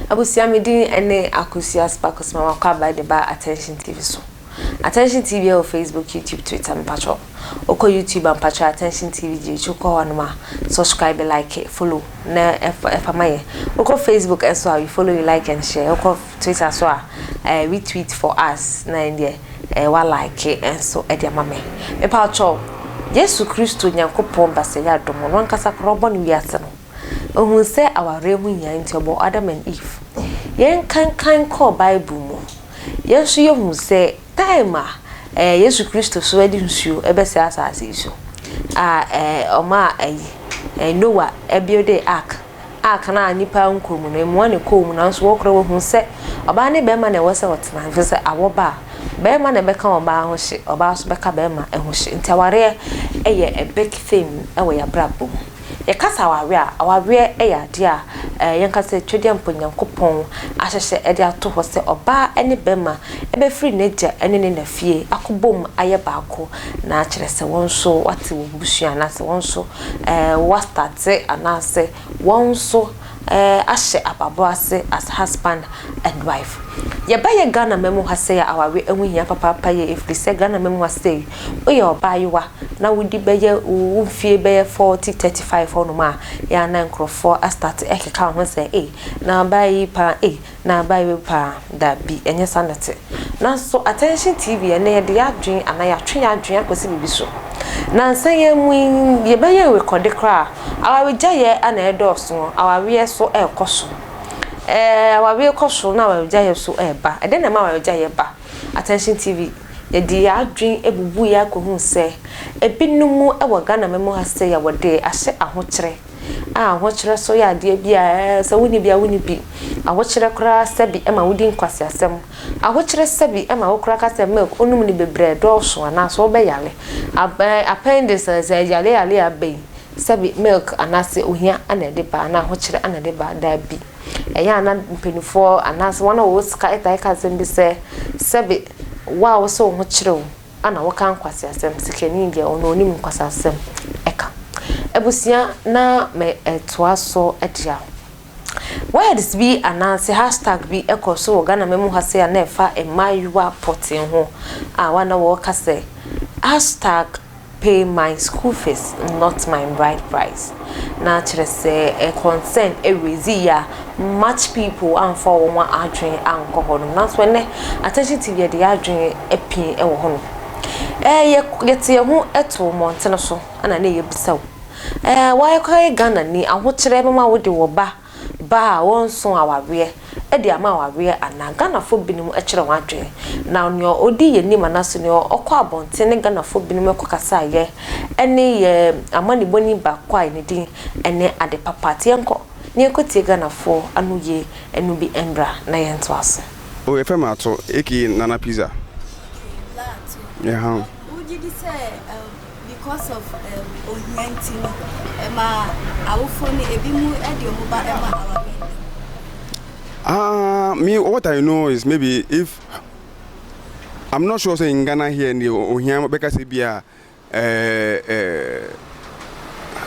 Abusua me din ne Akosua Sparkles ma wakɔ aba de ba Attention TV so. Attention TV ɛwɔ Facebook, YouTube, Twitter mpakyɛw. Wokɔ YouTube a mpakyɛw Attention TV gye akyi wokɔ hɔ nom a subscribe, like, follow na ɛfa ɛfa ma yɛn. Wokɔ Facebook nso a you follow, you like and share. Wokɔ Twitter so a eh, retweet for us na ɛn deɛ eh, wa like nso ɛde ama me. Mepakyɛw Yesu Kristo Nyankopɔn basɛyɛ adom ɔno ankasa koraa ɔbɔ ne wiase no. Ohuu sɛ awareɛ ho hia nti ɔbɔɔ Adam and Eve. Yɛn kankan kɔɔ Bible mu. Yɛn nso yɛhuu sɛ time a eh, Yesu Kristo so de nsuo ɛbɛsɛe asase yi so a eh, ɔmaa ayi eh, Noah ɛbuildee ark. Ark no a nnipa nkɔ mu no, mmoa na ɛkɔɔ mu nanso wɔkorɔ wɔhuu sɛ ɔbaa ne bɛrima na ɛwɔ sɛ wɔtena ɛfiri sɛ awɔ ba a, bɛrima na ɛbɛka ɔbaa ho hye, ɔbaa nso bɛka bɛrima ho hye. Nti awareɛ yɛ a big thing wɔ yɛn abrabɔ mu. Yɛka sɛ awareɛ a, awareɛ yɛ adeɛ a yɛnka sɛ Twedeɛmpo Nyankopɔn ahyehyɛ de ato hɔ sɛ ɔbaa ne barima bɛfiri n'agya ne ne na fie akɔbom ayɛ baako na kyerɛ sɛ wɔn nso wɔate wɔn abusua anaasɛ wɔn nso wɔastate anaasɛ wɔn nso ahyɛ abrabɔ ase as husband and wife. Yɛba yɛ Ghana man mu ha sei a awareɛ ho hia papaapa yie ɛfiri sɛ Ghana man mu ha sei woyɛ ɔbaayewa na wodi bɛyɛ wo mfie bɛyɛ 40, 35 hɔnom a, yɛ a na nkurɔfoɔ astarte ɛkeka wo ho sɛ ei, na abaa yi paa ei, na abaa yi paa. Dabi, ɛnyɛ saa na ɛte. Nanso Attention TV ɛnnɛ yɛde yɛn adwene anaa yɛatwe yɛn adwene akɔsi biribi so. Nnansa yi ara mu yi, yɛbɛyɛ rekɔde koraa a, awaregyaeɛ na ɛredɔɔso, awareɛ so rekɔ so. Ɛɛ, awareɛ kɔ so na awaregyaeɛ so reba. Ɛdɛn na ɛma awaregyaeɛ ba? Attention TV, yɛde yɛn adwene bubuiɛ akɔhuu sɛ ebinom wɔ Ghana man mu ha sei a wɔde ahyɛ ahokyerɛ a ahokyerɛ nso yɛ adeɛ bi a sɛ wonni bi a wonni bi. Ahokyerɛ koraa sɛbi ma wodi nkwaseasɛm. Ahokyerɛ sɛbi ma wo koraa ka sɛ milk wonom no bebree ɛdɔɔso anaasɛ wobɛyare. Appendix sɛ yare yare a aba yi sɛbi milk anaasɛ ohia na ɛde ba anaa ahokyerɛ na ɛde ba, daabi. Ɛyɛ a na mpanimfoɔ anaasɛ wɔn a wɔwɔ sika taa ka asɛm bi sɛ, sɛbe wo a wose wo ho kyere wo na woka nkwaseasɛm, sikani deɛ ɔno ɔnim nkwaseasɛm ka. Abusua na metoa so de a, words bi anaasɛ hashtag bi kɔ so wɔ Ghana man mu ha sei a na ɛfa mmaayewa pɔtee ho a wɔn a na wɔka sɛ hashtag pay my school fees not my bride price na kyerɛ sɛ ɛ concern raise yi a much people amfa wɔn adwene ankɔ hɔ nom nanso ɛnɛ Attention TV yɛde yɛn adwene apii wɔ hɔ nom ɛɛ yɛ yɛte yɛn ho to mmɔntene so ɛna na yɛbisa wo ɛɛ wɔayɛ koraa yɛ Ghana ni ahokyerɛ bɛma wode wɔ ba ba a wɔnso awareɛ de ama awareɛ anaa? Ghanafoɔ binom kyerɛ wɔn adwene. Na nea ɔdi yɛn anim anaasɛ nea ɔkɔ abɔnten ne Ghanafoɔ binom kɔkasaeɛ ne yɛn amanibɔni baako a ne din ne Ade Papa. Nti yɛnkɔ na yɛnkɔtie Ghanafoɔ anoyie no bi mmra na yɛntoa so. Oh yɛfrɛ me Ato aka Nana Pizza. Okay, la Ato. Yeah. Wogye di sɛ Because of ohia nti no, ɛma awofoɔ no ebinom de wɔn ba ma awareɛ ntɛm. Ah, me what I know is maybe if I'm not sure say in Ghana here in the ohia bɛka sɛ bi a eh, eh,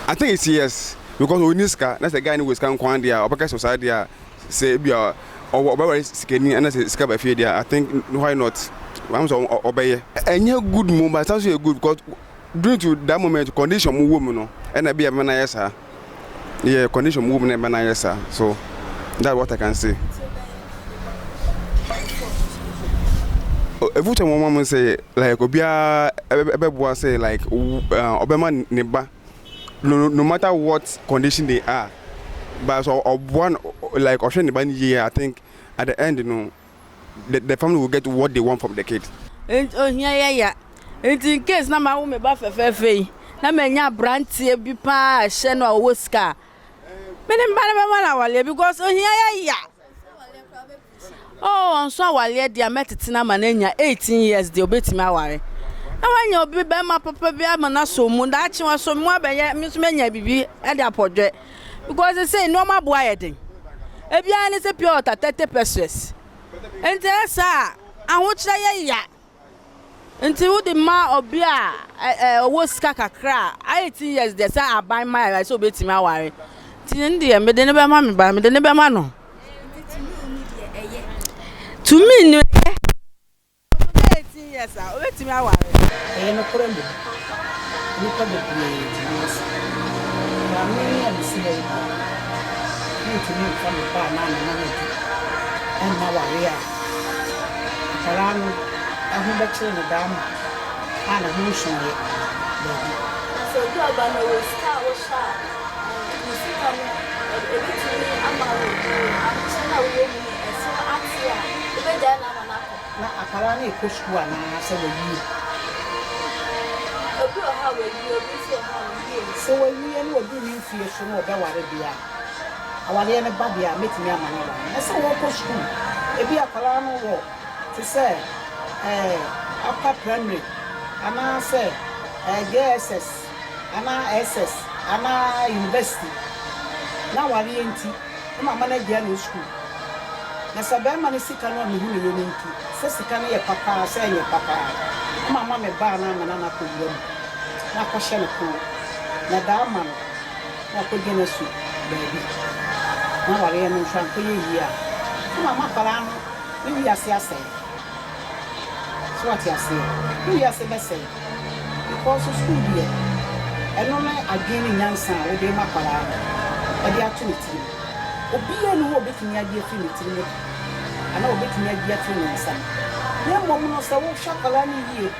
I think it's yes because oni sika na sɛ guy no wɔ sika nko ara deɛ a ɔbɛka sɛ saa deɛ a sɛ ebi a ɔwɔ ɔbɛware sikani ɛna sɛ sika ba fie deɛ I think why not wɔn sɛ ɔbɛyɛ. Ɛnyɛ good mu but ɛsan so yɛ good because due to that moment condition mu wɔ mu no ɛna ebi a ɛbɛma no ayɛ saa yeah condition mu wɔ mu na ɛbɛma no ayɛ saa so that's what I can say. Efutu a wɔn ma sɛ like obiara ɛbɛboa sɛ like ɔbɛma ne ba. no no matter what condition they are but sɛ ɔboa no like ɔhwɛ ne ba no yie I think at the end no the the family will get what they want from the kid. Nti ohia yɛ ya. Nti in case na mawo me ba fɛfɛɛfɛ yi na manya abranteɛ bi paa a ɛhyɛ no a ɔwɔ sika a, me ne me ba no bɛma no awaleɛ because ohia yɛ ya. Oh ɔnso awaleɛ deɛ a mɛtete no ama no anya 18 years deɛ ɔbɛtumi aware na wanya obi bɛrima papa bi ama no asɔ mu daakye wasɔ mu abɛyɛ me nso manya biribi de apɔdwɛ because sɛ nneɛma boa yɛ den ebiara ne sɛ pure water 30 pesos nti ɛyɛ saa ahokyerɛ yɛ ya Nti wode ma obi a ɔwɔ sika kakra a, 18 years deɛ sɛ aban ma yɛ sɛ obetumi aware. Nti ne deɛ mede ne bɛma me ba, mede ne bɛma no. To me no ɛyɛ. Ɔno bɛyɛ 18 years a, obetumi aware. Ɛyɛ nokorɛ mmom, nnipa bebree tumi yɛ saa. Na me a mesi ha yi deɛ, mentumi mfa me ba anaa me nana bi mma awareɛ a akwadaa no ho bɛkyere no daama a ne ho nsonoeɛ. Daabi. Na sɛ obi ɔba no ɔwɔ sika a wohwɛ a, ne sika no ɛbɛtumi ama wo ahokyere no a wowɔ mu no ɛso ate a, wobɛgyae no ama no akɔ? Na akwadaa no rekɔ sukuu anaa sɛ wawie? Obi wɔ hɔ a wawie, obi nso wɔ hɔ a ɔnwieeɛ. Sɛ wawie na waduru ne mfeɛ so na ɔbɛware deɛ a, awareɛ no ba deɛ a, mɛtumi ama no aware. Na sɛ ɔrekɔ sukuu, ebia akwadaa no wɔ te sɛ ɛɛ upper primary anaasɛ ɛɛ JSS anaa SS anaa university na awareɛ nti, na mama no agyaa ne sukuu. Na sɛ barima no sika no a mehu no yɛ no nti, sɛ sika no yɛ papa ara sɛ ɛnyɛ papa ara, na mama me ba anaa me nana akɔ wura mu na akɔhyɛ no kɔn, na daa ama no na wakɔgye no asu baabi, na awareɛ no nso ankɔyɛ yie a, na mama akwadaa no ne wiase asɛe. So wate aseɛ? Ne wiase bɛsɛe. Because sukuu deɛ, ɛno ne adwene ne nyansa a wode rema akwadaa no de ato ne tirim. Obiara nni hɔ a obetumi agye afiri ne tirim da, anaa obetumi agye afiri ne nsam. Na mmom no, sɛ wohwɛ akwadaa no yie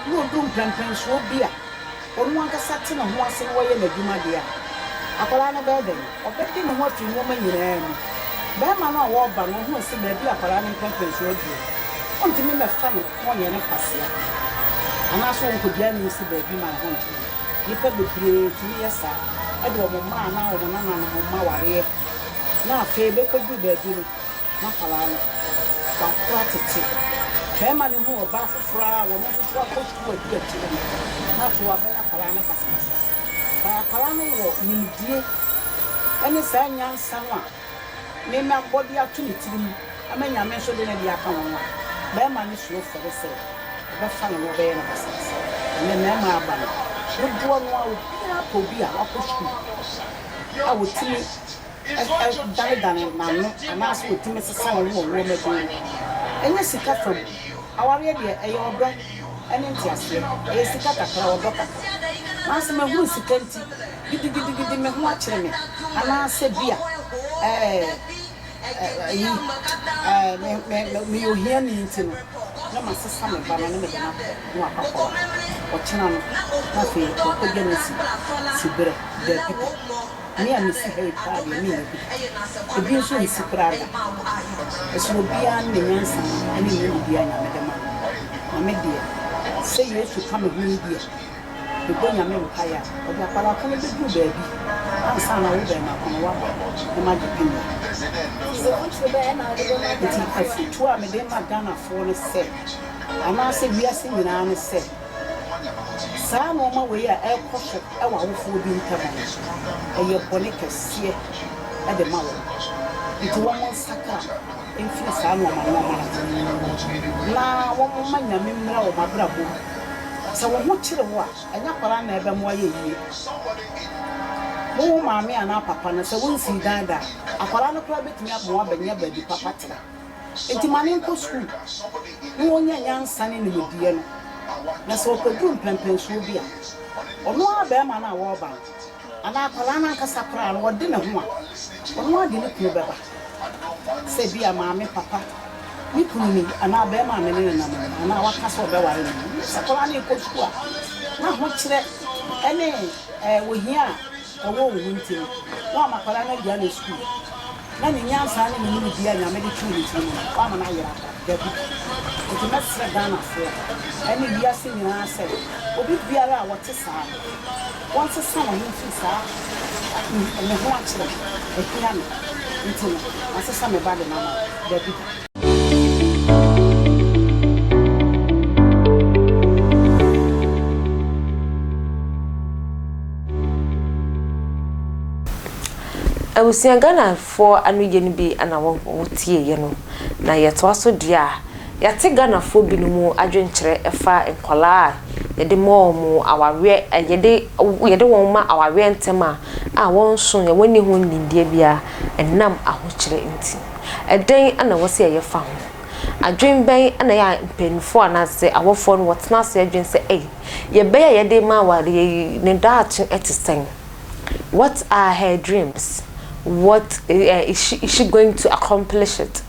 na odu mpɛnpɛnsoɔ bi a ɔno ankasa te ne ho ase na ɔyɛ n'adwuma deɛ a, akwadaa no bɛyɛ dɛn? Ɔbɛde ne ho afiri nneɛma nyinaa mu. Barima no a ɔreba no, ɔhunu sɛ baabi a akwadaa no mpɛnpɛnsoɔ aduru no, ɔntumi mmɛfa no na ɔnyɛ no kwasea, anaasɛ ɔnkɔgyaa no nsi baabi ma ne ho nkyere no. Nnipa bebree tumi yɛ saa de wɔn mma anaa wɔn nananom mma awareɛ, na afei bɛkɔduru baabi no, na akwadaa no, wakora tete. Barima no hu ɔbaa foforɔ a ɔno nso so akɔ sukuu adu akyire no, na afei wabɛyɛ akwadaa no basabasa. But akwadaa no wɔ nimdie ne saa nyansa no a me mabɔ de ato ne tirim ama Nyame nso de ne deɛ aka ho no a, barima no suro fɛre sɛ ɔbɛfa no na ɔbɛyɛ no basabasa. Ɛnnɛ mmarima aba no, dodoɔ no ara obiara pɛ obi a wakɔ sukuu a ɔtumi danedane n'ano anaasɛ ɔtumi sesa ne ho wɔ nnoɔma bi ho. Ɛnyɛ sika fam. Awareɛ deɛ ɛyɛ ɔdɔ ne nteaseɛ. Ɛyɛ sika kakra, ɔdɔ kakra. Nanso mahunu sika nti gidigidigidi me ho akyere me anaasɛ bi a ɛɛ ayi ɛɛ me me meyɛ ohiani nti no na masesa me ba no ne mede no akɔ na wakɔ akɔware. Ɔkyena no na afei wakɔgya no asi siberɛ. Dabi da. Me a mesi ha yi paa deɛ menyɛ bi da. Ebi nso nsi koraa da. Ɛsono obiara ne ne nyansa ne ne nimdeɛ a Nyame de ma no. Na me deɛ, sɛ Yesu ka me ho yi deɛ, mebɔ Nyame mpaeɛ a, ɔde akwadaa ko no bɛduru baabi ansa na wo bɛɛma ko no woaba na magye pene. Nti afutuo a mede rema Ghanafoɔ ne sɛ, anaasɛ wiase nyinaa ne sɛ, Saa nnoɔma wei a ɛrekɔ so wɔ awofoɔ bi ntam no, ɛyɛ bɔne kɛseɛ de ma wɔn. Nti wɔn nsakra mfiri saa nnoɔma nnoɔma no ho, na wɔmma Nyame mmra wɔn abrabɔ mu. Sɛ wo ho kyere wo a, ɛnyɛ akwadaa na ɛbɛma woayɛ yie. Wo wo maame anaa papa no, sɛ wonsii dan da a, akwadaa no koraa bɛtumi ama woabɛnya baabi papa tena. Enti ma no nkɔ sukuu na ɔnya nyansa ne nimdeɛ no, na sɛ ɔkɔduru mpɛnpɛnsoɔ bi a, ɔno ara barima no a ɔreba no, anaa akwadaa no ankasa koraa no, ɔde ne ho a, ɔno ara de ne kunu bɛba. Sɛ ebia maame, papa, me kunu ni, anaa barima a me ne no nam ni, anaa waka sɛ ɔbɛware me ni. Sɛ akwadaa no rekɔ sukuu a, n'ahokyerɛ ne ohia a ɛwɔ wo ho nti no, na wama akwadaa no agyae ne sukuu. Na ne nyansa ne ne nimdeɛ a Nyame de too ne tiri mu no, wama no ayera koraa? Dabi. Enti mɛsrɛ Ghanafoɔ ne wiase nyinaa sɛ, obi biara a ɔte saa no, wɔnsesa ne ho mfiri saa me ho akyere me, ahia me nti no, masesa me ba de no ama no. Dabi da. Abusua Ghanafoɔ anoyie no bi na wotieeɛ no, na yɛtoa so deɛ a, yɛate Ghanafoɔ binom adwenkyerɛ ɛfa nkwadaa a yɛde ma wɔn awareɛ, yɛde yɛde wɔn ma awareɛ ntɛm a a wɔnsoeɛ, wɔnni ho nimdeɛ biara ɛnam ahokyerɛ nti. Ɛdɛn na ɛwɔ sɛ yɛyɛ fa ho? Adwene bɛn na ɛyɛ a mpanimfoɔ anaasɛ awofoɔ no wɔtena ase adwene sɛ ei, yɛn ba yi a yɛde rema awareɛ yi, ne daakye te sɛn? What are her dreams? What is she, is she going to accomplish it?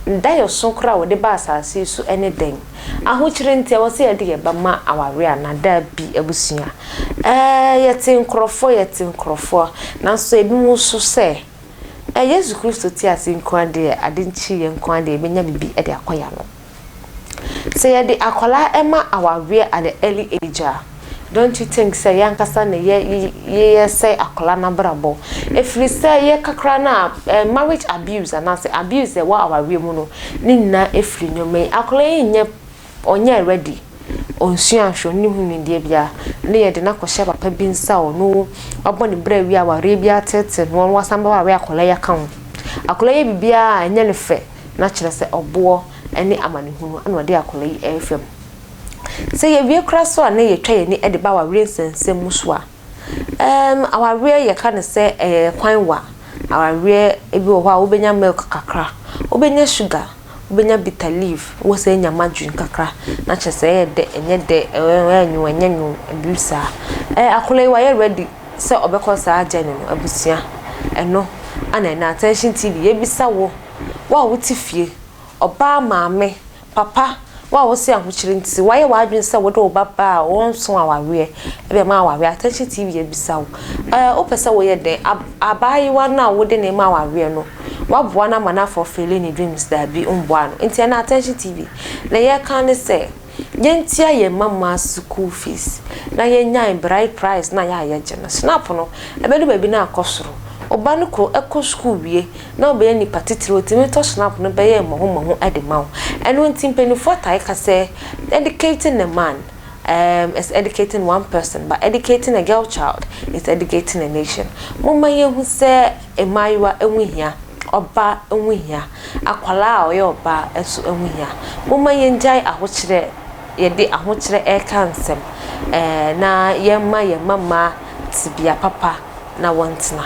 Ne daeɛso koraa a wɔde ba asase yi so ne dɛn? Ahokyere nti ɛwɔ sɛ yɛde yɛn ba ma awareɛ anaa? Dabi, abusua. Ɛɛ, yɛte nkurɔfoɔ, yɛte nkurɔfoɔ, nanso ebinom nso sɛ, Ɛ, Yesu Kristo te ase nko ara deɛ, ade nkye yɛn nko ara deɛ, yɛbɛnya biribi de akɔ yɛn ano. Sɛ yɛde akwadaa ma awareɛ at the early age a, don't you think sɛ yɛn ankasa na yɛ yɛsɛe akwadaa no abrabɔ? Ɛfiri sɛ yɛka koraa no a, marriage abuse anaasɛ abuse a ɛwɔ awareɛ mu no, ne nyinaa firi nneɛma yi. Akwadaa yi nyɛ ɔnyɛɛ ready, ɔnsuaa hwee, ɔnnim ho nimdeɛ biara, na yɛde no akɔhyɛ papa bi nsa a ɔno wabɔ ne bra awie awareɛ bi ateetee no, ɔno wasan bɛware akwadaa yi aka ho. Akwadaa yi yɛ biribiara a ɛnyɛ no fɛ, na kyerɛ sɛ ɔboɔ ne amanehunu na ɔde akwadaa yi refa mu. Sɛ yɛwie koraa so a na yɛtwa yɛn ani de ba awareɛ nsɛnsɛm mu so a, Ɛɛm, awareɛ yɛka no sɛ ɛyɛ kwan wa. Awareɛ ebi wɔ hɔ a wobɛnya milk kakra, wobɛnya sugar, wobɛnya bitter leaf, wosɛ nya margarine kakra na kyerɛ sɛ ɛyɛ dɛ, ɛnyɛ dɛ, ɛyɛ nwow, ɛnyɛ nwow, biribi saa. Ɛɛ akwadaa yi wayɛ ready sɛ ɔbɛkɔ saa journey no, abusua. Ɛno ana ɛnnɛ Attention TV yɛbisa wo, wo a wote fie, ɔbaa maame, Papa, wo a wose ahokyere nti woayɛ w'adwene sɛ wode wo ba baa a ɔnso awareɛ bɛma awareɛ, Attention TV abisa wo, ɛɛ wopɛ sɛ woyɛ dɛn? Ab abaayewa no a wode no rema awareɛ no, woaboa no ama no afɔlfele ne dreams? Daabi, womboaa no. Nti ɛnnɛ Attention TV, nea yɛreka ne sɛ, yɛntua yɛn mma mmaa sukuu fees na yɛnnyae bride price no a yɛ a yɛgye no. Snap no, ɛbɛdu baabi na akɔ soro. Wo ba no kɔ kɔ sukuu wie na ɔbɛyɛ nipa titiriw, otumi tɔ snap no bɛyɛ mmɔho mmɔho de ma wo. Ɛno nti mpanimfoɔ taa ka sɛ educating a man um, is educating one person, but educating a girl child is educating a nation. Momma yɛnhu sɛ mmaayewa ho hia, ɔbaa ho hia, akwadaa a ɔyɛ ɔbaa nso ho hia. Momma yɛngyae ahokyerɛ, yɛde ahokyerɛ reka nsɛm, eh, na yɛmma yɛn mma mmaa tebea papa na wɔntena.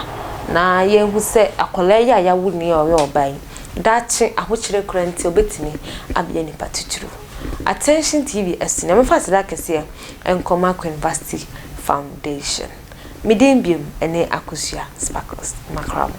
Na yɛahu sɛ akwadaa yi a yɛawo no yi a ɔyɛ ɔbaa yi, daakye ahokyerɛ koraa nti ɔbɛtumi abɛyɛ nipa titiriw. Attention TV asi. Nyame mfa aseda kɛseɛ nkɔma Queen Vasti Foundation. Me din biom ne Akosua Sparkles Makramo.